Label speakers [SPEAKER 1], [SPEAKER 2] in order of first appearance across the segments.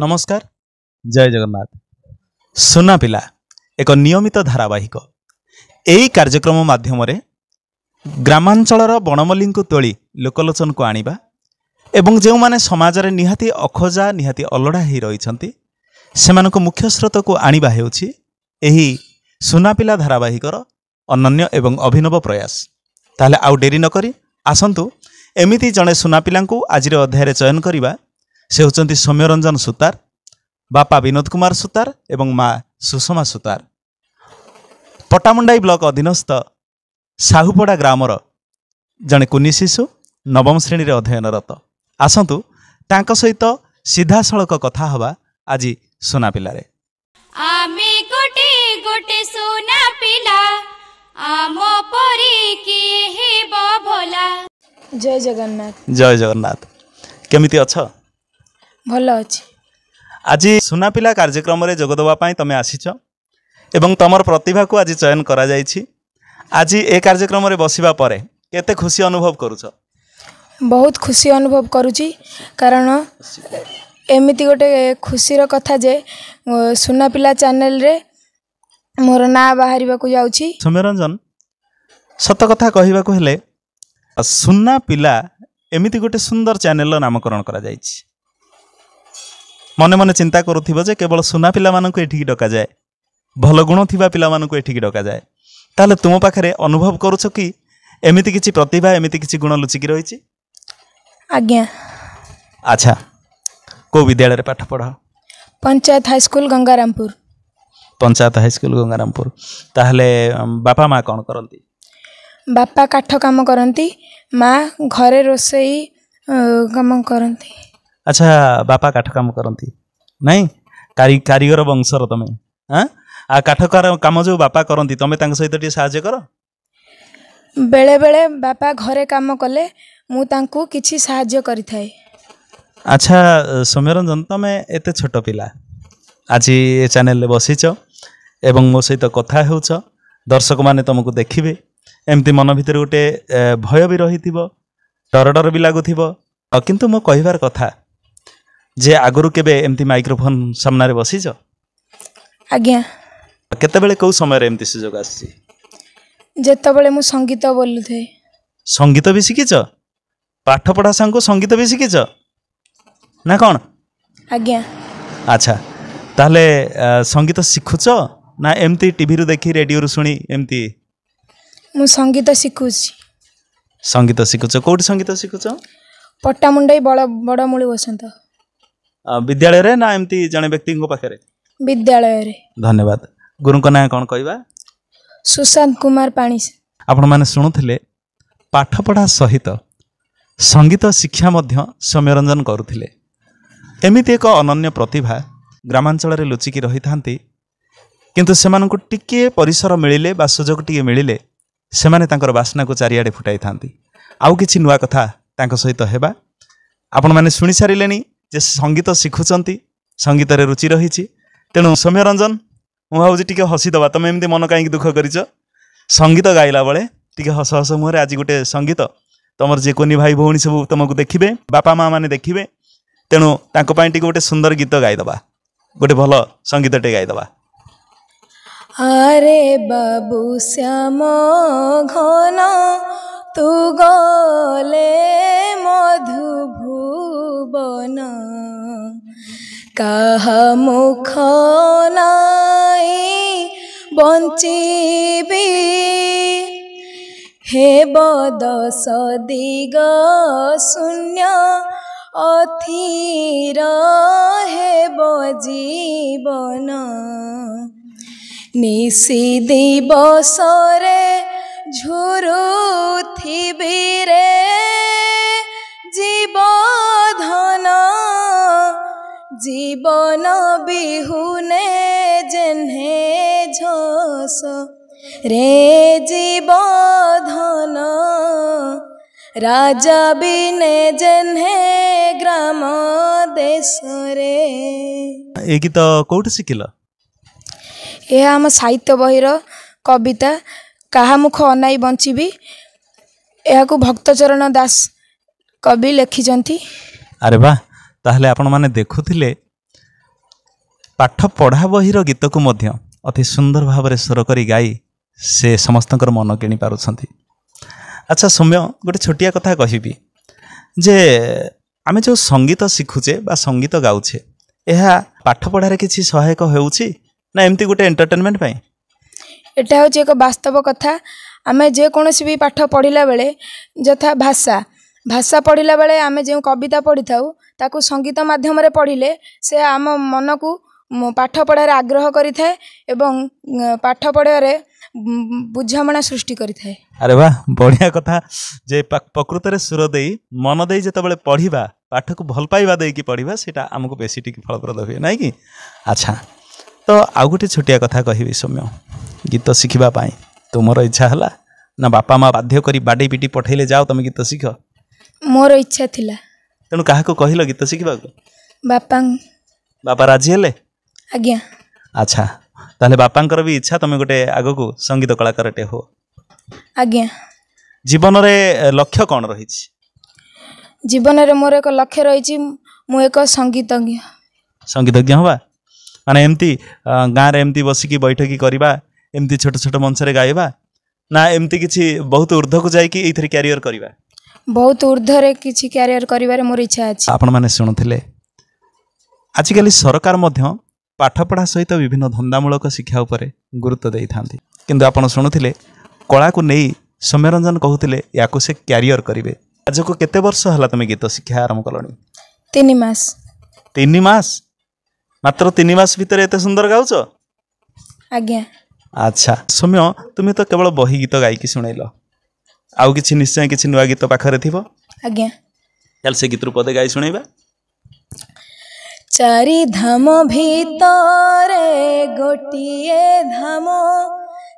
[SPEAKER 1] ନମସ୍କାର, ଜୟ ଜଗନ୍ନାଥ। ସୁନା ପିଲା ଏକ ନିୟମିତ ଧାରାବାହିକ। ଏହି କାର୍ଯ୍ୟକ୍ରମ ମାଧ୍ୟମରେ ଗ୍ରାମାଞ୍ଚଳର ବଣମଲ୍ଲୀଙ୍କୁ ତୋଳି ଲୋକଲୋଚନକୁ ଆଣିବା ଏବଂ ଯେଉଁମାନେ ସମାଜରେ ନିହାତି ଅଖୋଜା, ନିହାତି ଅଲୋଡ଼ା ହେଇ ରହିଛନ୍ତି, ସେମାନଙ୍କୁ ମୁଖ୍ୟ ସ୍ରୋତକୁ ଆଣିବା ହେଉଛି ଏହି ସୁନା ପିଲା ଧାରାବାହିକର ଅନନ୍ୟ ଏବଂ ଅଭିନବ ପ୍ରୟାସ। ତାହେଲେ ଆଉ ଡେରି ନକରି ଆସନ୍ତୁ ଏମିତି ଜଣେ ସୁନା ପିଲାଙ୍କୁ ଆଜିର ଅଧ୍ୟାୟରେ ଚୟନ କରିବା। ସେ ହେଉଛନ୍ତି ସୌମ୍ୟରଞ୍ଜନ ସୁତାର, ବାପା ବିନୋଦ କୁମାର ସୁତାର ଏବଂ ମା ସୁଷମା ସୁତାର। ପଟ୍ଟାମୁଣ୍ଡାଇ ବ୍ଲକ ଅଧୀନସ୍ଥ ସାହୁପଡ଼ା ଗ୍ରାମର ଜଣେ କୁନି ଶିଶୁ, ନବମ ଶ୍ରେଣୀରେ ଅଧ୍ୟୟନରତ। ଆସନ୍ତୁ ତାଙ୍କ ସହିତ ସିଧାସଳଖ କଥା ହେବା ଆଜି ସୁନା ପିଲାରେ।
[SPEAKER 2] ଆମେ ଗୋଟେ ଗୋଟେ ସୁନା ପିଲା, ଆମ ପରି କିଏ ହେବ ଭଲା?
[SPEAKER 3] ଜୟ ଜଗନ୍ନାଥ।
[SPEAKER 1] ଜୟ ଜଗନ୍ନାଥ। କେମିତି ଅଛ?
[SPEAKER 3] ଭଲ ଅଛି।
[SPEAKER 1] ଆଜି ସୁନା ପିଲା କାର୍ଯ୍ୟକ୍ରମରେ ଯୋଗ ଦେବା ପାଇଁ ତମେ ଆସିଛ ଏବଂ ତମର ପ୍ରତିଭାକୁ ଆଜି ଚୟନ କରାଯାଇଛି। ଆଜି ଏ କାର୍ଯ୍ୟକ୍ରମରେ ବସିବା ପରେ କେତେ ଖୁସି ଅନୁଭବ କରୁଛ?
[SPEAKER 3] ବହୁତ ଖୁସି ଅନୁଭବ କରୁଛି, କାରଣ ଏମିତି ଗୋଟେ ଖୁସିର କଥା ଯେ ସୁନା ପିଲା ଚ୍ୟାନେଲରେ ମୋର ନାଁ ବାହାରିବାକୁ ଯାଉଛି।
[SPEAKER 1] ସୌମ୍ୟରଞ୍ଜନ, ସତ କଥା କହିବାକୁ ହେଲେ ସୁନା ପିଲା ଏମିତି ଗୋଟେ ସୁନ୍ଦର ଚ୍ୟାନେଲର ନାମକରଣ କରାଯାଇଛି। ମନେ ମନେ ଚିନ୍ତା କରୁଥିବ ଯେ କେବଳ ସୁନା ପିଲାମାନଙ୍କୁ ଏଠିକି ଡକାଯାଏ, ଭଲ ଗୁଣ ଥିବା ପିଲାମାନଙ୍କୁ ଏଠିକି ଡକାଯାଏ। ତାହେଲେ ତୁମ ପାଖରେ ଅନୁଭବ କରୁଛ କି ଏମିତି କିଛି ପ୍ରତିଭା, ଏମିତି କିଛି ଗୁଣ ଲୁଚିକି ରହିଛି?
[SPEAKER 3] ଆଜ୍ଞା।
[SPEAKER 1] ଆଚ୍ଛା, କେଉଁ ବିଦ୍ୟାଳୟରେ ପାଠ ପଢ଼?
[SPEAKER 3] ପଞ୍ଚାୟତ ହାଇସ୍କୁଲ, ଗଙ୍ଗାରାମପୁର।
[SPEAKER 1] ପଞ୍ଚାୟତ ହାଇସ୍କୁଲ, ଗଙ୍ଗାରାମପୁର। ତାହେଲେ ବାପା ମା କ'ଣ କରନ୍ତି?
[SPEAKER 3] ବାପା କାଠ କାମ କରନ୍ତି, ମା ଘରେ ରୋଷେଇ କାମ କରନ୍ତି।
[SPEAKER 1] ଆଚ୍ଛା, ବାପା କାଠ କାମ କରନ୍ତି ନାଇଁ? କାରିଗର ବଂଶର ତମେ। ହଁ, ଆଉ କାଠ କାମ ଯେଉଁ ବାପା କରନ୍ତି ତମେ ତାଙ୍କ ସହିତ ଟିକେ ସାହାଯ୍ୟ କର?
[SPEAKER 3] ବେଳେବେଳେ ବାପା ଘରେ କାମ କଲେ ମୁଁ ତାଙ୍କୁ କିଛି ସାହାଯ୍ୟ କରିଥାଏ।
[SPEAKER 1] ଆଚ୍ଛା ସୌମ୍ୟରଞ୍ଜନ, ତମେ ଏତେ ଛୋଟ ପିଲା ଆଜି ଏ ଚ୍ୟାନେଲରେ ବସିଛ ଏବଂ ମୋ ସହିତ କଥା ହେଉଛ, ଦର୍ଶକମାନେ ତୁମକୁ ଦେଖିବେ, ଏମିତି ମନ ଭିତରେ ଗୋଟେ ଭୟ ବି ରହିଥିବ, ଡର ଡର ବି ଲାଗୁଥିବ। କିନ୍ତୁ ମୋ କହିବାର କଥା ଯେ ଆଗରୁ କେବେ ଏମିତି ମାଇକ୍ରୋଫୋନ୍ ସାମ୍ନାରେ ବସିଛ?
[SPEAKER 3] ଆଜ୍ଞା।
[SPEAKER 1] କେତେବେଳେ, କେଉଁ ସମୟରେ ଏମିତି ସୁଯୋଗ ଆସିଛି?
[SPEAKER 3] ଯେତେବେଳେ ମୁଁ ସଙ୍ଗୀତ ବୋଲୁଥାଏ।
[SPEAKER 1] ସଙ୍ଗୀତ ବି ଶିଖିଛ? ପାଠ ପଢ଼ା ସାଙ୍ଗକୁ ସଙ୍ଗୀତ ବି ଶିଖିଛ ନା କ'ଣ?
[SPEAKER 3] ଆଜ୍ଞା।
[SPEAKER 1] ଆଚ୍ଛା, ତାହେଲେ ସଙ୍ଗୀତ ଶିଖୁଛ ନା ଏମିତି ଟିଭିରୁ ଦେଖି, ରେଡ଼ିଓରୁ ଶୁଣି ଏମିତି?
[SPEAKER 3] ମୁଁ ସଙ୍ଗୀତ ଶିଖୁଛି।
[SPEAKER 1] ସଙ୍ଗୀତ ଶିଖୁଛ? କେଉଁଠି ସଙ୍ଗୀତ ଶିଖୁଛ?
[SPEAKER 3] ପଟ୍ଟାମୁଣ୍ଡାଇ ବଡ଼ମୂଳି ବସନ୍ତ
[SPEAKER 1] ବିଦ୍ୟାଳୟରେ ନା ଏମିତି ଜଣେ ବ୍ୟକ୍ତିଙ୍କ ପାଖରେ?
[SPEAKER 3] ବିଦ୍ୟାଳୟରେ।
[SPEAKER 1] ଧନ୍ୟବାଦ। ଗୁରୁଙ୍କ ନାଁ କ'ଣ କହିବା?
[SPEAKER 3] ସୁଶାନ୍ତ କୁମାର ପାଣି।
[SPEAKER 1] ଆପଣମାନେ ଶୁଣୁଥିଲେ, ପାଠପଢ଼ା ସହିତ ସଙ୍ଗୀତ ଶିକ୍ଷା ମଧ୍ୟ ସୌମ୍ୟରଞ୍ଜନ କରୁଥିଲେ। ଏମିତି ଏକ ଅନନ୍ୟ ପ୍ରତିଭା ଗ୍ରାମାଞ୍ଚଳରେ ଲୁଚିକି ରହିଥାନ୍ତି, କିନ୍ତୁ ସେମାନଙ୍କୁ ଟିକିଏ ପରିସର ମିଳିଲେ ବା ସୁଯୋଗ ଟିକିଏ ମିଳିଲେ ସେମାନେ ତାଙ୍କର ବାସ୍ନାକୁ ଚାରିଆଡ଼େ ଫୁଟାଇଥାନ୍ତି। ଆଉ କିଛି ନୂଆ କଥା ତାଙ୍କ ସହିତ ହେବା। ଆପଣମାନେ ଶୁଣି ସାରିଲେଣି ଯେ ସଙ୍ଗୀତ ଶିଖୁଛନ୍ତି, ସଙ୍ଗୀତରେ ରୁଚି ରହିଛି। ତେଣୁ ସୌମ୍ୟରଞ୍ଜନ, ମୁଁ ଭାବୁଛି ଟିକେ ହସିଦେବା। ତୁମେ ଏମିତି ମନ କାହିଁକି ଦୁଃଖ କରିଛ? ସଙ୍ଗୀତ ଗାଇଲା ବେଳେ ଟିକେ ହସ ହସ ମୁହଁରେ ଆଜି ଗୋଟେ ସଙ୍ଗୀତ, ତୁମର ଯେ କୁନି ଭାଇ ଭଉଣୀ ସବୁ ତୁମକୁ ଦେଖିବେ, ବାପା ମା ମାନେ ଦେଖିବେ, ତେଣୁ ତାଙ୍କ ପାଇଁ ଟିକେ ଗୋଟେ ସୁନ୍ଦର ଗୀତ ଗାଇଦେବା, ଗୋଟେ ଭଲ ସଙ୍ଗୀତଟେ ଗାଇଦେବା।
[SPEAKER 3] ଆରେ ବାବୁ ଶ୍ୟାମ ଘନ ତୁ ଗଲେ ମଧୁଭୁବନ, କାହା ମୁଖ ନାଇ ବଞ୍ଚିବି, ହେବ ଦଶ ଦିଗ ଶୂନ୍ୟ, ଅଥିର ହେବ ଜୀବନ, ନିଶି ଦିବସରେ ଝୁରୁଥିବି ରେ ଜୀବଧନ, ଜୀବନ ବିହୁନେ ଯେହ୍ନେ ଝସ ରେ ଜୀବଧନ, ରାଜା ବିନେ ଯେହ୍ନେ ଗ୍ରାମ ଦେଶରେ।
[SPEAKER 1] ଏ ଗୀତ କେଉଁଠି ଶିଖିଲ?
[SPEAKER 3] ଏହା ଆମ ସାହିତ୍ୟ ବହିର କବିତା କାହା ମୁଖ ଅନାଇ ବଞ୍ଚିବି। ଏହାକୁ ଭକ୍ତଚରଣ ଦାସ କବି ଲେଖିଛନ୍ତି।
[SPEAKER 1] ଆରେ ବା, ତାହେଲେ ଆପଣମାନେ ଦେଖୁଥିଲେ ପାଠ ପଢ଼ା ବହିର ଗୀତକୁ ମଧ୍ୟ ଅତି ସୁନ୍ଦର ଭାବରେ ସ୍ୱର କରି ଗାଇ ସେ ସମସ୍ତଙ୍କର ମନ କିଣି ପାରୁଛନ୍ତି। ଆଚ୍ଛା ସୌମ୍ୟ, ଗୋଟେ ଛୋଟିଆ କଥା କହିବି ଯେ ଆମେ ଯେଉଁ ସଙ୍ଗୀତ ଶିଖୁଛେ ବା ସଙ୍ଗୀତ ଗାଉଛେ, ଏହା ପାଠ ପଢ଼ାରେ କିଛି ସହାୟକ ହେଉଛି ନା ଏମିତି ଗୋଟେ ଏଣ୍ଟରଟେନମେଣ୍ଟ ପାଇଁ?
[SPEAKER 3] ଏଟା ହେଉଛି ଏକ ବାସ୍ତବ କଥା। ଆମେ ଯେକୌଣସି ବି ପାଠ ପଢ଼ିଲା ବେଳେ, ଯଥା ଭାଷା ଭାଷା ପଢ଼ିଲା ବେଳେ ଆମେ ଯେଉଁ କବିତା ପଢ଼ିଥାଉ, ତାକୁ ସଙ୍ଗୀତ ମାଧ୍ୟମରେ ପଢ଼ିଲେ ସେ ଆମ ମନକୁ ପାଠ ପଢ଼ାରେ ଆଗ୍ରହ କରିଥାଏ ଏବଂ ପାଠ ପଢ଼ାରେ ବୁଝାମଣା ସୃଷ୍ଟି କରିଥାଏ।
[SPEAKER 1] ଆରେ ବାଃ, ବଢ଼ିଆ କଥା ଯେ ପ୍ରକୃତରେ ସୁର ଦେଇ, ମନ ଦେଇ ଯେତେବେଳେ ପଢ଼ିବା, ପାଠକୁ ଭଲ ପାଇବା ଦେଇକି ପଢ଼ିବା, ସେଇଟା ଆମକୁ ବେଶୀ ଟିକେ ଫଳପ୍ରଦ ହୁଏ, ନାଇଁ କି? ଆଚ୍ଛା, ତ ଆଉ ଗୋଟେ ଛୋଟିଆ କଥା କହିବି ସୌମ୍ୟ, ଗୀତ ଶିଖିବା ପାଇଁ ତୁମର ଇଚ୍ଛା ହେଲା ନା ବାପା ମା ବାଧ୍ୟ କରି ବାଡ଼େଇ ପିଟି ପଠେଇଲେ, ଯାଅ ତମେ ଗୀତ ଶିଖ?
[SPEAKER 3] ମୋର ଇଚ୍ଛା ଥିଲା।
[SPEAKER 1] ତେଣୁ କାହାକୁ କହିଲ ଗୀତ ଶିଖିବାକୁ?
[SPEAKER 3] ବାପା।
[SPEAKER 1] ବାପା ରାଜି ହେଲେ?
[SPEAKER 3] ଆଜ୍ଞା।
[SPEAKER 1] ଆଚ୍ଛା, ତାହେଲେ ବାପାଙ୍କର ବି ଇଚ୍ଛା ତମେ ଗୋଟେ ଆଗକୁ ସଙ୍ଗୀତ କଳାକାରଟେ ହୁଅ?
[SPEAKER 3] ଆଜ୍ଞା।
[SPEAKER 1] ଜୀବନରେ ଲକ୍ଷ୍ୟ କ'ଣ ରହିଛି?
[SPEAKER 3] ଜୀବନରେ ମୋର ଏକ ଲକ୍ଷ୍ୟ ରହିଛି, ମୁଁ ଏକ ସଙ୍ଗୀତଜ୍ଞ।
[SPEAKER 1] ସଙ୍ଗୀତଜ୍ଞ ହବା ମାନେ ଏମିତି ଗାଁରେ ଏମିତି ବସିକି ବୈଠକି କରିବା, ଏମିତି ଛୋଟ ଛୋଟ ମଞ୍ଚରେ ଗାଇବା, ନା ଏମିତି କିଛି ବହୁତ ଉର୍ଦ୍ଧ୍ୱକୁ ଯାଇକି ଏଇଥିରେ କ୍ୟାରିୟର କରିବା?
[SPEAKER 3] ବହୁତ ଉର୍ଦ୍ଧ୍ୱରେ କିଛି କ୍ୟାରିୟର କରିବାରେ ମୋର ଇଚ୍ଛା ଅଛି।
[SPEAKER 1] ଆପଣମାନେ ଶୁଣୁଥିଲେ, ଆଜିକାଲି ସରକାର ମଧ୍ୟ ପାଠପଢ଼ା ସହିତ ବିଭିନ୍ନ ଧନ୍ଦାମୂଳକ ଶିକ୍ଷା ଉପରେ ଗୁରୁତ୍ୱ ଦେଇଥାନ୍ତି, କିନ୍ତୁ ଆପଣ ଶୁଣୁଥିଲେ କଳାକୁ ନେଇ ସୌମ୍ୟରଞ୍ଜନ କହୁଥିଲେ ୟାକୁ ସେ କ୍ୟାରିୟର କରିବେ। ଆଜକୁ କେତେ ବର୍ଷ ହେଲା ତୁମେ ଗୀତ ଶିକ୍ଷା ଆରମ୍ଭ କଲଣି?
[SPEAKER 3] 3 ମାସ।
[SPEAKER 1] 3 ମାସ? ମାତ୍ର 3 ମାସ ଭିତରେ ଏତେ ସୁନ୍ଦର ଗାଉଛ?
[SPEAKER 3] ଆଜ୍ଞା।
[SPEAKER 1] ଆଚ୍ଛା ସୌମ୍ୟ, ତୁମେ ତ କେବଳ ବହି ଗୀତ ଗାଇକି ଶୁଣେଇଲ, ଆଉ କିଛି ନିଶ୍ଚୟ କିଛି ନୂଆ ଗୀତ ପାଖରେ ଥିବ?
[SPEAKER 3] ଆଜ୍ଞା।
[SPEAKER 1] ତାହେଲେ ସେ ଗୀତରୁ ପଦେ ଗାଇ ଶୁଣେଇବା।
[SPEAKER 3] ଚାରି ଧାମ ଭିତରେ ଗୋଟିଏ ଧାମ,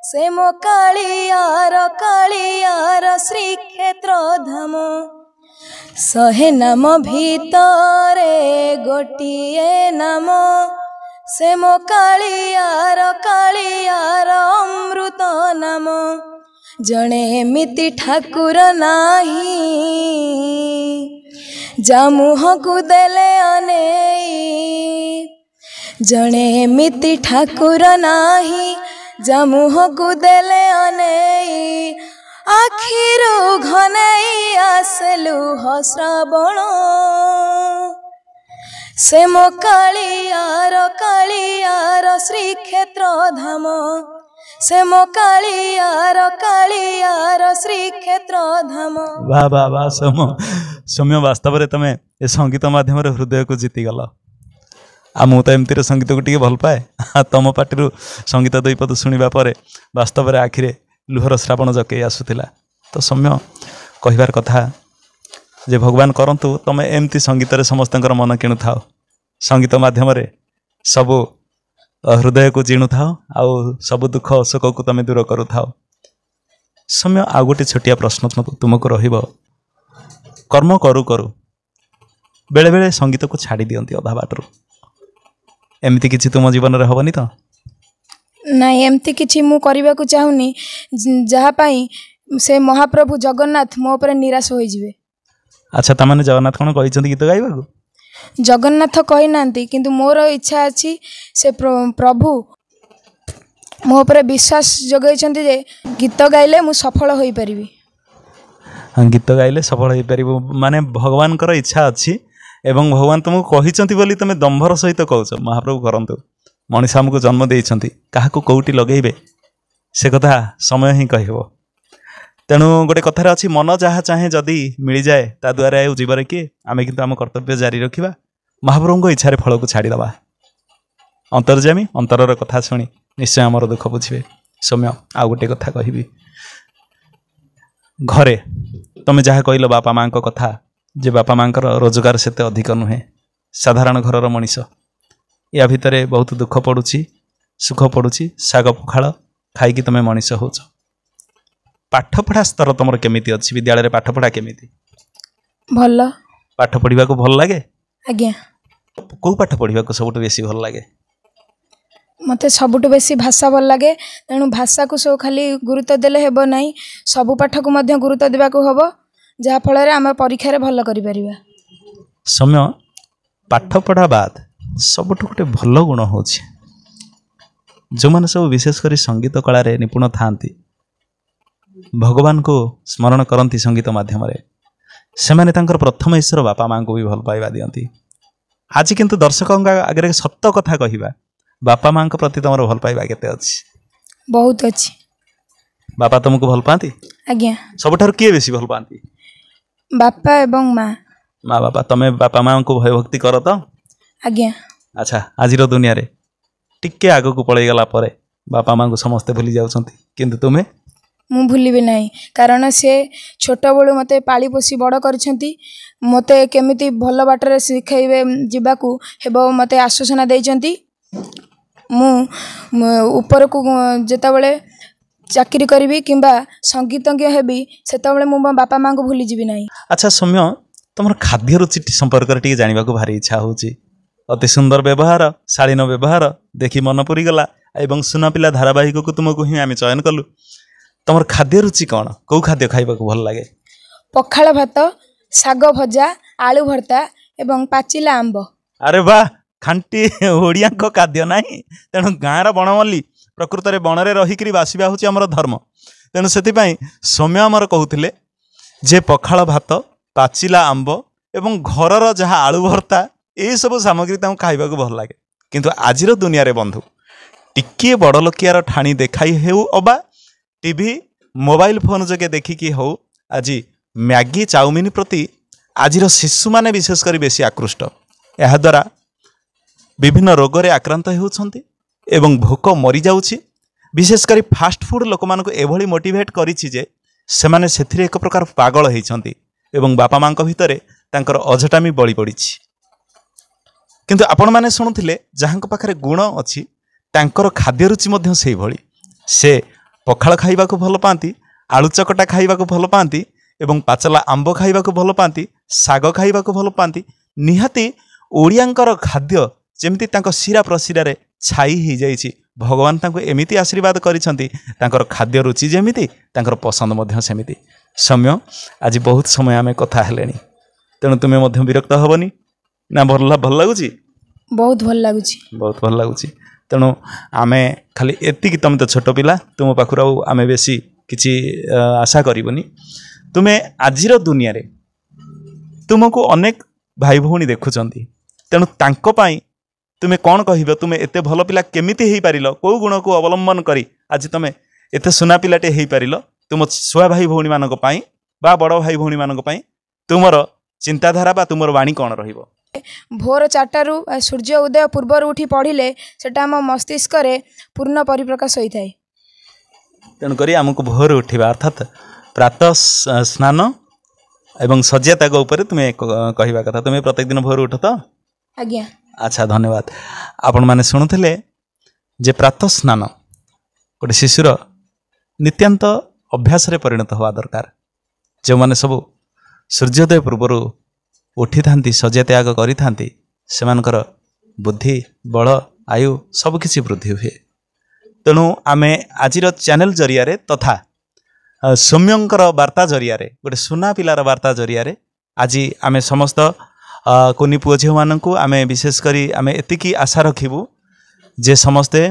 [SPEAKER 3] ସେ ମୋ କାଳିଆର କାଳିଆର ଶ୍ରୀକ୍ଷେତ୍ର ଧାମ। 100 ନାମ ଭିତରେ ଗୋଟିଏ ନାମ, ସେ ମୋ କାଳିଆର କାଳିଆର ଅମୃତ ନାମ। ଜଣେ ଏମିତି ଠାକୁର ନାହିଁ, ଯା ମୁହଁକୁ ଦେଲେ ଅନେଇ। ଜଣେ ଏମିତି ଠାକୁର ନାହିଁ, ଯା ମୁହଁକୁ ଦେଲେ ଅନେଇ। ଆଖିରୁ ଘନେଇ ଆସେ ଲୁହ ଶ୍ରାବଣ, ସେ ମୋ କାଳିଆର କାଳିଆର ଶ୍ରୀକ୍ଷେତ୍ର ଧାମ, ସେ ମୋ କାଳିଆର କାଳିଆର ଶ୍ରୀକ୍ଷେତ୍ର ଧାମ।
[SPEAKER 1] ବାଃ ବାଃ ବାଃ ସୌମ୍ୟ, ସୌମ୍ୟ, ବାସ୍ତବରେ ତମେ ଏ ସଙ୍ଗୀତ ମାଧ୍ୟମରେ ହୃଦୟକୁ ଜିତିଗଲ। ଆଉ ମୁଁ ତ ଏମିତିରେ ସଙ୍ଗୀତକୁ ଟିକେ ଭଲ ପାଏ, ତମ ପାଟିରୁ ସଙ୍ଗୀତ ଦୁଇ ପଦ ଶୁଣିବା ପରେ ବାସ୍ତବରେ ଆଖିରେ ଲୁହର ଶ୍ରାବଣ ଜକେଇ ଆସୁଥିଲା। ତ ସୌମ୍ୟ, କହିବାର କଥା ଯେ ଭଗବାନ କରନ୍ତୁ ତମେ ଏମିତି ସଙ୍ଗୀତରେ ସମସ୍ତଙ୍କର ମନ କିଣୁଥାଅ, ସଙ୍ଗୀତ ମାଧ୍ୟମରେ ସବୁ ହୃଦୟକୁ ଜିଣୁଥାଅ ଆଉ ସବୁ ଦୁଃଖ ଶୋକକୁ ତମେ ଦୂର କରୁଥାଅ। ସୌମ୍ୟ, ଆଉ ଗୋଟେ ଛୋଟିଆ ପ୍ରଶ୍ନ ତୁମକୁ ରହିବ। କର୍ମ କରୁ କରୁ ବେଳେବେଳେ ସଙ୍ଗୀତକୁ ଛାଡ଼ି ଦିଅନ୍ତି ଅଧା ବାଟରୁ, ଏମିତି କିଛି ତୁମ ଜୀବନରେ ହେବନି ତ?
[SPEAKER 3] ନାଇଁ, ଏମିତି କିଛି ମୁଁ କରିବାକୁ ଚାହୁଁନି ଯାହା ପାଇଁ ସେ ମହାପ୍ରଭୁ ଜଗନ୍ନାଥ ମୋ ଉପରେ ନିରାଶ ହୋଇଯିବେ।
[SPEAKER 1] ଆଚ୍ଛା, ତାମାନେ ଜଗନ୍ନାଥ କ'ଣ କହିଛନ୍ତି ଗୀତ ଗାଇବାକୁ?
[SPEAKER 3] ଜଗନ୍ନାଥ କହିନାହାନ୍ତି, କିନ୍ତୁ ମୋର ଇଚ୍ଛା ଅଛି। ସେ ପ୍ରଭୁ ମୋ ଉପରେ ବିଶ୍ୱାସ ଯୋଗାଇଛନ୍ତି ଯେ ଗୀତ ଗାଇଲେ ମୁଁ ସଫଳ ହୋଇପାରିବି।
[SPEAKER 1] ଗୀତ ଗାଇଲେ ସଫଳ ହେଇପାରିବୁ ମାନେ ଭଗବାନଙ୍କର ଇଚ୍ଛା ଅଛି ଏବଂ ଭଗବାନ ତୁମକୁ କହିଛନ୍ତି ବୋଲି ତୁମେ ଦମ୍ଭର ସହିତ କହୁଛ। ମହାପ୍ରଭୁ କରନ୍ତୁ, ମଣିଷ ଆମକୁ ଜନ୍ମ ଦେଇଛନ୍ତି, କାହାକୁ କେଉଁଠି ଲଗେଇବେ ସେ କଥା ସମୟ ହିଁ କହିବ। ତେଣୁ ଗୋଟେ କଥାରେ ଅଛି, ମନ ଯାହା ଚାହେଁ ଯଦି ମିଳିଯାଏ ତା ଦ୍ୱାରା ଆଉ ଯିବରେ କିଏ। ଆମେ କିନ୍ତୁ ଆମ କର୍ତ୍ତବ୍ୟ ଜାରି ରଖିବା, ମହାପ୍ରଭୁଙ୍କ ଇଚ୍ଛାରେ ଫଳକୁ ଛାଡ଼ିଦେବା। ଅନ୍ତର୍ଯାମୀ ଅନ୍ତରର କଥା ଶୁଣି ନିଶ୍ଚୟ ଆମର ଦୁଃଖ ବୁଝିବେ। ସୌମ୍ୟ, ଆଉ ଗୋଟେ କଥା କହିବି, ଘରେ ତୁମେ ଯାହା କହିଲ ବାପା ମାଆଙ୍କ କଥା, ଯେ ବାପା ମାଆଙ୍କର ରୋଜଗାର ସେତେ ଅଧିକ ନୁହେଁ, ସାଧାରଣ ଘରର ମଣିଷ, ୟା ଭିତରେ ବହୁତ ଦୁଃଖ ପଡ଼ୁଛି, ସୁଖ ପଡ଼ୁଛି, ଶାଗ ପଖାଳ ଖାଇକି ତୁମେ ମଣିଷ ହେଉଛ। ପାଠପଢ଼ା ସ୍ତର ତୁମର କେମିତି ଅଛି? ବିଦ୍ୟାଳୟରେ ପାଠପଢ଼ା କେମିତି?
[SPEAKER 3] ଭଲ।
[SPEAKER 1] ପାଠ ପଢ଼ିବାକୁ ଭଲ ଲାଗେ?
[SPEAKER 3] ଆଜ୍ଞା।
[SPEAKER 1] କେଉଁ ପାଠ ପଢ଼ିବାକୁ ସବୁଠୁ ବେଶୀ ଭଲ ଲାଗେ?
[SPEAKER 3] ମୋତେ ସବୁଠୁ ବେଶୀ ଭାଷା ଭଲ ଲାଗେ। ତେଣୁ ଭାଷାକୁ ସବୁ ଖାଲି ଗୁରୁତ୍ୱ ଦେଲେ ହେବ ନାହିଁ, ସବୁ ପାଠକୁ ମଧ୍ୟ ଗୁରୁତ୍ୱ ଦେବାକୁ ହେବ, ଯାହାଫଳରେ ଆମେ ପରୀକ୍ଷାରେ ଭଲ କରିପାରିବା।
[SPEAKER 1] ସୌମ୍ୟ, ପାଠପଢ଼ା ବାଦ ସବୁଠୁ ଗୋଟେ ଭଲ ଗୁଣ ହେଉଛି, ଯେଉଁମାନେ ସବୁ ବିଶେଷ କରି ସଙ୍ଗୀତ କଳାରେ ନିପୁଣ ଥାଆନ୍ତି, ଭଗବାନଙ୍କୁ ସ୍ମରଣ କରନ୍ତି ସଙ୍ଗୀତ ମାଧ୍ୟମରେ, ସେମାନେ ତାଙ୍କର ପ୍ରଥମ ଈଶ୍ୱର ବାପା ମାଆଙ୍କୁ ବି ଭଲ ପାଇବା ଦିଅନ୍ତି। ଆଜି କିନ୍ତୁ ଦର୍ଶକଙ୍କ ଆଗରେ ସତ କଥା କହିବା, ବାପା ମାଆଙ୍କ ପ୍ରତି ତୁମର ଭଲ ପାଇବା କେତେ ଅଛି?
[SPEAKER 3] ବହୁତ ଅଛି।
[SPEAKER 1] ବାପା ତୁମକୁ ଭଲ ପାଆନ୍ତି?
[SPEAKER 3] ଆଜ୍ଞା।
[SPEAKER 1] ସବୁଠାରୁ କିଏ ବେଶୀ ଭଲ ପାଆନ୍ତି?
[SPEAKER 3] ବାପା ଏବଂ ମା।
[SPEAKER 1] ମା ବାପା। ତମେ ବାପା ମାଆଙ୍କୁ ଭୟଭକ୍ତି କର ତ?
[SPEAKER 3] ଆଜ୍ଞା।
[SPEAKER 1] ଆଚ୍ଛା, ଆଜିର ଦୁନିଆରେ ଟିକେ ଆଗକୁ ପଳେଇଗଲା ପରେ ବାପା ମାଆଙ୍କୁ ସମସ୍ତେ ଭୁଲି ଯାଉଛନ୍ତି, କିନ୍ତୁ ତୁମେ?
[SPEAKER 3] ମୁଁ ଭୁଲିବି ନାହିଁ, କାରଣ ସେ ଛୋଟବେଳୁ ମୋତେ ପାଳି ପୋଷି ବଡ଼ କରିଛନ୍ତି। ମୋତେ କେମିତି ଭଲ ବାଟରେ ଶିଖାଇବେ ଯିବାକୁ ହେବ ମୋତେ ଆଶ୍ୱାସନା ଦେଇଛନ୍ତି। ମୁଁ ଉପରକୁ ଯେତେବେଳେ ଚାକିରି କରିବି କିମ୍ବା ସଙ୍ଗୀତଜ୍ଞ ହେବି, ସେତେବେଳେ ମୁଁ ମୋ ବାପା ମାଆଙ୍କୁ ଭୁଲିଯିବି ନାହିଁ।
[SPEAKER 1] ଆଚ୍ଛା ସୌମ୍ୟ, ତୁମର ଖାଦ୍ୟ ରୁଚି ସମ୍ପର୍କରେ ଟିକେ ଜାଣିବାକୁ ଭାରି ଇଚ୍ଛା ହେଉଛି। ଅତି ସୁନ୍ଦର ବ୍ୟବହାର, ଶାଳୀନ ବ୍ୟବହାର ଦେଖି ମନ ପୁରିଗଲା ଏବଂ ସୁନା ପିଲା ଧାରାବାହିକକୁ ତୁମକୁ ହିଁ ଆମେ ଚୟନ କଲୁ। ତୁମର ଖାଦ୍ୟ ରୁଚି କ'ଣ? କେଉଁ ଖାଦ୍ୟ ଖାଇବାକୁ ଭଲ ଲାଗେ?
[SPEAKER 3] ପଖାଳ ଭାତ, ଶାଗ ଭଜା, ଆଳୁ ଭର୍ତ୍ତା ଏବଂ ପାଚିଲା ଆମ୍ବ।
[SPEAKER 1] ଆରେ ବାহ, ଖାଣ୍ଟି ଓଡ଼ିଆଙ୍କ ଖାଦ୍ୟ ନାହିଁ। ତେଣୁ ଗାଁର ବଣମଲ୍ଲୀ, ପ୍ରକୃତରେ ବଣରେ ରହିକରି ବାସିବା ହେଉଛି ଆମର ଧର୍ମ। ତେଣୁ ସେଥିପାଇଁ ସୌମ୍ୟ ଆମର କହୁଥିଲେ ଯେ ପଖାଳ ଭାତ, ପାଚିଲା ଆମ୍ବ ଏବଂ ଘରର ଯାହା ଆଳୁ ଭର୍ତ୍ତା, ଏଇସବୁ ସାମଗ୍ରୀ ତାଙ୍କୁ ଖାଇବାକୁ ଭଲ ଲାଗେ। କିନ୍ତୁ ଆଜିର ଦୁନିଆରେ ବନ୍ଧୁ, ଟିକିଏ ବଡ଼ଲୋକିଆର ଠାଣି ଦେଖାଇ ହେଉ ଅବା ଟିଭି ମୋବାଇଲ ଫୋନ୍ ଯୋଗେ ଦେଖିକି ହେଉ, ଆଜି ମ୍ୟାଗି ଚାଉମିନ ପ୍ରତି ଆଜିର ଶିଶୁମାନେ ବିଶେଷ କରି ବେଶୀ ଆକୃଷ୍ଟ। ଏହାଦ୍ୱାରା ବିଭିନ୍ନ ରୋଗରେ ଆକ୍ରାନ୍ତ ହେଉଛନ୍ତି ଏବଂ ଭୋକ ମରିଯାଉଛି। ବିଶେଷ କରି ଫାଷ୍ଟଫୁଡ଼୍ ଲୋକମାନଙ୍କୁ ଏଭଳି ମୋଟିଭେଟ୍ କରିଛି ଯେ ସେମାନେ ସେଥିରେ ଏକ ପ୍ରକାର ପାଗଳ ହେଇଛନ୍ତି ଏବଂ ବାପା ମାଆଙ୍କ ଭିତରେ ତାଙ୍କର ଅଝଟାମି ବଳି ପଡ଼ିଛି। କିନ୍ତୁ ଆପଣମାନେ ଶୁଣୁଥିଲେ, ଯାହାଙ୍କ ପାଖରେ ଗୁଣ ଅଛି ତାଙ୍କର ଖାଦ୍ୟ ରୁଚି ମଧ୍ୟ ସେଇଭଳି। ସେ ପଖାଳ ଖାଇବାକୁ ଭଲ ପାଆନ୍ତି, ଆଳୁ ଚକଟା ଖାଇବାକୁ ଭଲ ପାଆନ୍ତି ଏବଂ ପାଚଲା ଆମ୍ବ ଖାଇବାକୁ ଭଲ ପାଆନ୍ତି, ଶାଗ ଖାଇବାକୁ ଭଲ ପାଆନ୍ତି। ନିହାତି ଓଡ଼ିଆଙ୍କର ଖାଦ୍ୟ ଯେମିତି ତାଙ୍କ ଶିରା ପ୍ରଶିରାରେ ଛାଇ ହେଇଯାଇଛି। ଭଗବାନ ତାଙ୍କୁ ଏମିତି ଆଶୀର୍ବାଦ କରିଛନ୍ତି, ତାଙ୍କର ଖାଦ୍ୟ ରୁଚି ଯେମିତି ତାଙ୍କର ପସନ୍ଦ ମଧ୍ୟ ସେମିତି। ସୌମ୍ୟ, ଆଜି ବହୁତ ସମୟ ଆମେ କଥା ହେଲେଣି, ତେଣୁ ତୁମେ ମଧ୍ୟ ବିରକ୍ତ ହେବନି ନା? ଭଲ ଲାଗୁଛି?
[SPEAKER 3] ବହୁତ ଭଲ ଲାଗୁଛି।
[SPEAKER 1] ବହୁତ ଭଲ ଲାଗୁଛି। ତେଣୁ ଆମେ ଖାଲି ଏତିକି, ତୁମେ ତ ଛୋଟ ପିଲା, ତୁମ ପାଖରୁ ଆଉ ଆମେ ବେଶୀ କିଛି ଆଶା କରିବୁନି। ତୁମେ ଆଜିର ଦୁନିଆରେ ତୁମକୁ ଅନେକ ଭାଇ ଭଉଣୀ ଦେଖୁଛନ୍ତି, ତେଣୁ ତାଙ୍କ ପାଇଁ ତୁମେ କ'ଣ କହିବ? ତୁମେ ଏତେ ଭଲ ପିଲା କେମିତି ହେଇପାରିଲ? କେଉଁ ଗୁଣକୁ ଅବଲମ୍ବନ କରି ଆଜି ତୁମେ ଏତେ ସୁନା ପିଲାଟେ ହେଇପାରିଲ? ତୁମ ଛୁଆ ଭାଇ ଭଉଣୀମାନଙ୍କ ପାଇଁ ବା ବଡ଼ ଭାଇ ଭଉଣୀମାନଙ୍କ ପାଇଁ ତୁମର ଚିନ୍ତାଧାରା ବା ତୁମର ବାଣୀ କ'ଣ ରହିବ?
[SPEAKER 3] ଭୋର 4ଟାରୁ ସୂର୍ଯ୍ୟ ଉଦୟ ପୂର୍ବରୁ ଉଠି ପଢ଼ିଲେ ସେଟା ଆମ ମସ୍ତିଷ୍କରେ ପୂର୍ଣ୍ଣ ପରିପ୍ରକାଶ ହୋଇଥାଏ।
[SPEAKER 1] ତେଣୁକରି ଆମକୁ ଭୋରୁ ଉଠିବା, ଅର୍ଥାତ୍ ପ୍ରାତଃ ସ୍ନାନ ଏବଂ ଶଯ୍ୟା ତ୍ୟାଗ ଉପରେ ତୁମେ କହିବା କଥା। ତୁମେ ପ୍ରତ୍ୟେକ ଦିନ ଭୋରୁ ଉଠ ତ?
[SPEAKER 3] ଆଜ୍ଞା।
[SPEAKER 1] ଆଚ୍ଛା, ଧନ୍ୟବାଦ। ଆପଣମାନେ ଶୁଣୁଥିଲେ ଯେ ପ୍ରାତଃ ସ୍ନାନ ଗୋଟେ ଶିଶୁର ନିତ୍ୟାନ୍ତ ଅଭ୍ୟାସରେ ପରିଣତ ହେବା ଦରକାର। ଯେଉଁମାନେ ସବୁ ସୂର୍ଯ୍ୟୋଦୟ ପୂର୍ବରୁ ଉଠିଥାନ୍ତି, ଶଯ୍ୟା ତ୍ୟାଗ କରିଥାନ୍ତି, ସେମାନଙ୍କର ବୁଦ୍ଧି, ବଳ, ଆୟୁ ସବୁକିଛି ବୃଦ୍ଧି ହୁଏ। ତେଣୁ ଆମେ ଆଜିର ଚ୍ୟାନେଲ ଜରିଆରେ ତଥା ସୌମ୍ୟଙ୍କର ବାର୍ତ୍ତା ଜରିଆରେ, ଗୋଟେ ସୁନା ପିଲାର ବାର୍ତ୍ତା ଜରିଆରେ ଆଜି ଆମେ ସମସ୍ତ କୁନି ପୁଅ ଝିଅମାନଙ୍କୁ ଆମେ ବିଶେଷ କରି ଆମେ ଏତିକି ଆଶା ରଖିବୁ ଯେ ସମସ୍ତେ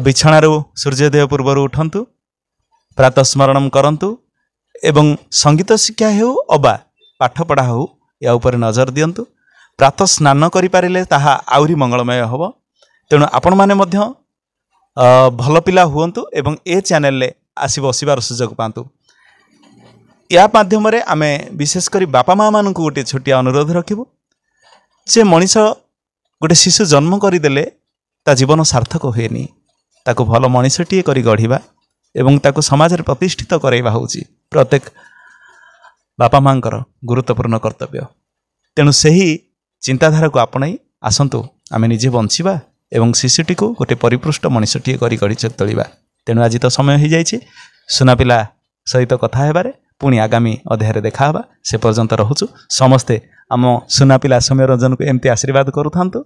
[SPEAKER 1] ବିଛଣାରୁ ସୂର୍ଯ୍ୟୋଦୟ ପୂର୍ବରୁ ଉଠନ୍ତୁ, ପ୍ରାତଃ ସ୍ମରଣ କରନ୍ତୁ ଏବଂ ସଙ୍ଗୀତ ଶିକ୍ଷା ହେଉ ଅବା ପାଠପଢ଼ା ହେଉ, ୟା ଉପରେ ନଜର ଦିଅନ୍ତୁ। ପ୍ରାତଃ ସ୍ନାନ କରିପାରିଲେ ତାହା ଆହୁରି ମଙ୍ଗଳମୟ ହେବ। ତେଣୁ ଆପଣମାନେ ମଧ୍ୟ ଭଲ ପିଲା ହୁଅନ୍ତୁ ଏବଂ ଏ ଚ୍ୟାନେଲରେ ଆସି ବସିବାର ସୁଯୋଗ ପାଆନ୍ତୁ। ୟା ମାଧ୍ୟମରେ ଆମେ ବିଶେଷ କରି ବାପା ମାଆମାନଙ୍କୁ ଗୋଟିଏ ଛୋଟିଆ ଅନୁରୋଧ ରଖିବୁ ଯେ ମଣିଷ ଗୋଟେ ଶିଶୁ ଜନ୍ମ କରିଦେଲେ ତା ଜୀବନ ସାର୍ଥକ ହୁଏନି। ତାକୁ ଭଲ ମଣିଷଟିଏ କରି ଗଢ଼ିବା ଏବଂ ତାକୁ ସମାଜରେ ପ୍ରତିଷ୍ଠିତ କରାଇବା ହେଉଛି ପ୍ରତ୍ୟେକ ବାପା ମାଆଙ୍କର ଗୁରୁତ୍ୱପୂର୍ଣ୍ଣ କର୍ତ୍ତବ୍ୟ। ତେଣୁ ସେହି ଚିନ୍ତାଧାରାକୁ ଆପଣେଇ ଆସନ୍ତୁ ଆମେ ନିଜେ ବଞ୍ଚିବା ଏବଂ ଶିଶୁଟିକୁ ଗୋଟେ ପରିପୃଷ୍ଟ ମଣିଷଟିଏ କରି ଗଢ଼ି ତୋଳିବା। ତେଣୁ ଆଜି ତ ସମୟ ହୋଇଯାଇଛି ସୁନା ପିଲା ସହିତ କଥା ହେବାରେ। ପୁଣି ଆଗାମୀ ଅଧ୍ୟାୟରେ ଦେଖା ହେବା। ସେ ପର୍ଯ୍ୟନ୍ତ ରହୁଛୁ। ସମସ୍ତେ ଆମ ସୁନା ପିଲା ସୌମ୍ୟରଞ୍ଜନକୁ ଏମିତି ଆଶୀର୍ବାଦ କରୁଥାନ୍ତୁ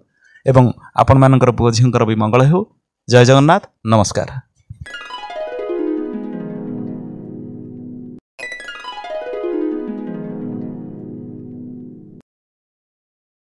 [SPEAKER 1] ଏବଂ ଆପଣମାନଙ୍କର ପୁଅ ଝିଅଙ୍କର ବି ମଙ୍ଗଳ ହେଉ। ଜୟ ଜଗନ୍ନାଥ। ନମସ୍କାର।